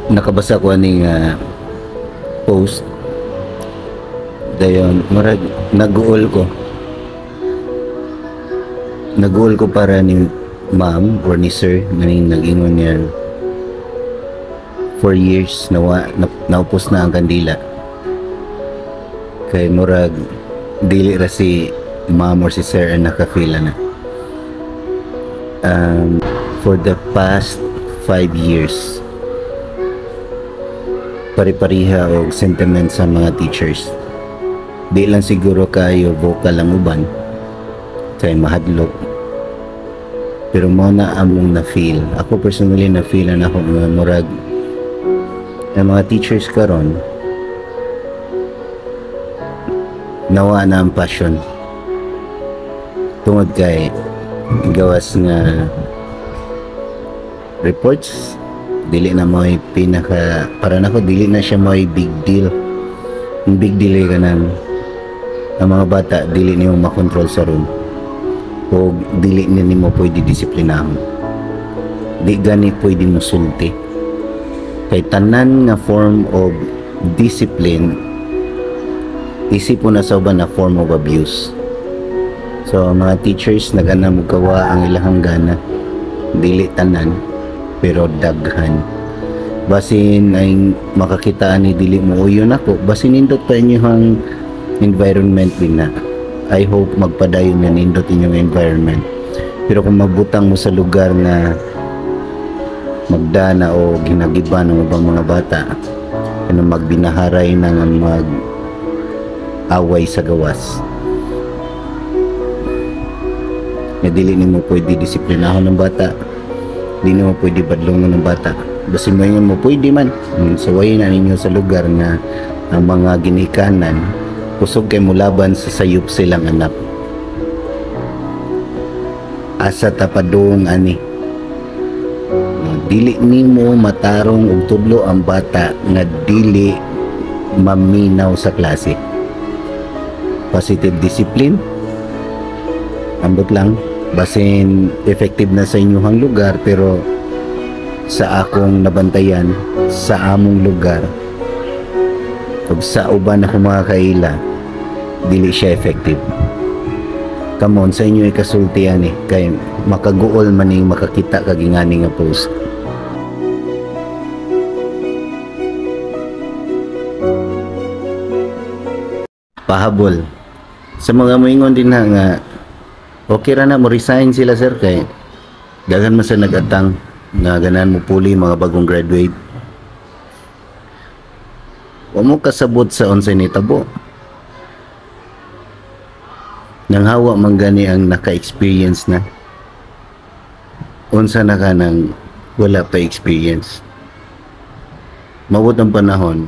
Nakabasa ko aning post, dayon murag naguol ko para ni ma'am or ni sir nganing nag-ingon niya 4 years naupos na ang kandila, kay murag dili ra si ma'am or si sir ang nakafeel na. For the past 5 years, pari-pariha og sentiment sa mga teachers. Di lang siguro kayo vocal ang uban kay mahadlok, pero mao na among na-feel. Ako personally, na-feel na ako nga murag ang mga teachers karon nawa na ang passion tungod kay gawas nga reports dili na mo'y pinaka, para nako dili na siya mo'y big deal. Ang big deal ay kanang ang mga bata dili nimo makontrol sa room o dili ni nimo pwede disiplinahon, di gani pwede mo sulti kay tanan nga form of discipline isipon na sa uban na form of abuse. So ang mga teachers nag-ana mo gawa ang ilahang gana, dili tanan pero daghan. Basin ay makakitaan ni dili mo uyon ako, basin nindot pa inyong environment din na. I hope magpadayon nga nindot inyong environment, pero kung magbutang mo sa lugar nga magdana o ginagiba ng ubang mga bata, ano, magbinaharay na nga mag away sa gawas nga dili nimo pwede disiplinahon ng bata, di nimo pwede badlongon ng bata, basin moingon mo pwede man. Suwayin na ninyo sa lugar nga ang mga ginikanan kusog kay mulaban sa sayop silang anak. Asa ta padung ani? Dili nimo matarong og tudlo ang bata nga dili maminaw sa klase. Positive discipline, ambot lang, basin effective na sa inyong lugar, pero sa akong nabantayan sa among lugar ug sa uban akong mga kaila, dili siya effective. Come on, sa inyo ikasultian eh, kay makaguol man ning makakita kag ingani nga post. Pahabol sa mga moingon din na nga okay ra na mo resign sila sir kay daghan man sa nagatang nga ganahan mo puli mga bagong graduate. Wa mo kasabot sa unsay nitabo. Nang hawa man gani ang naka-experience na. Unsa na ka nang wala pa experience. Mabot ang panahon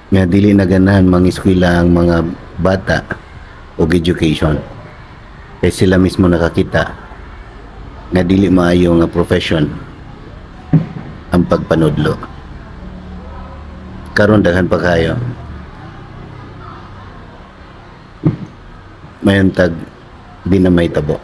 nga dili na ganahan mangiskwela ang mga bata og education. Kay sila mismo nakakita nga dili maayo nga profession ang pagpanudlo. Karon daghan pa kayo. Mayuntag di na may tabo.